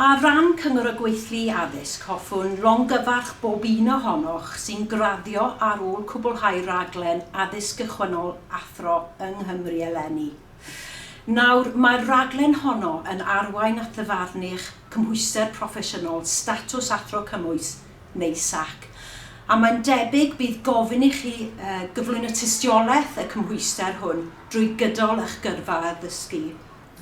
Ar ran Cyngor y Gweithlu Addysg hoffwn longyfarch bob un ohonoch sy'n graddio ar ôl cwblhau rhaglen Addysg Gychwynnol Athro yng Nghymru eleni. Nawr, mae'r rhaglen honno yn arwain at ddyfarnu'ch cymhwyster proffesiynol Statws Athro Cymwys neu sac, a mae'n debyg bydd gofyn i chi gyflwyno tystiolaeth y cymhwyster hwn drwy gydol eich gyrfa addysgu.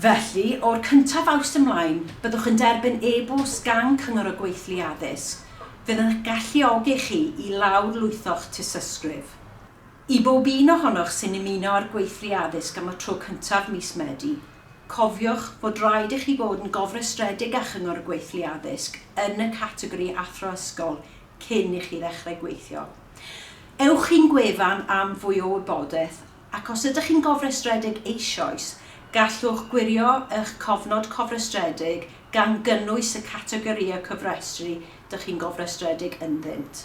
Felly, o'r cyntaf Awst ymlaen, byddwch yn derbyn e-bost gan Cyngor y Gweithlu Addysg fydd yn eich galluogi chi i lawr lwytho'ch tystysgrif. I bob un ohonoch sy'n ymuno â'r gweithlu addysg am y tro cyntaf mis Medi, cofiwch fod rhaid i chi fod yn gofrestredig â Chyngor y Gweithlu Addysg yn y categori Athro Ysgol cyn i chi ddechrau gweithio. Ewch i'n gwefan am fwy o wybodaeth Ac os ydych chi'n gofrestredig eisoes, gallwch gwirio eich cofnod cofrestredig gan gynnwys y categorïau cofrestru dych chi'n gofrestredig ynddynt.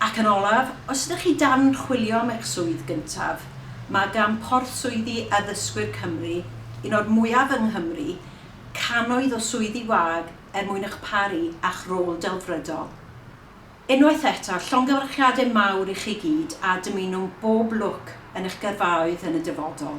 Ac yn olaf, os ydych chi dal yn chwilio am eich swydd gyntaf, mae gan Porth Swyddi Addysgwyr Cymru, un o'r mwyaf yng Nghymru, cannoedd o swyddi wag er mwyn eich paru â'ch rôl delfrydol. Unwaith eto, llongyfarchiadau mawr i chi gyd a dymunwn bob lwc yn eich gyrfaoedd yn y dyfodol.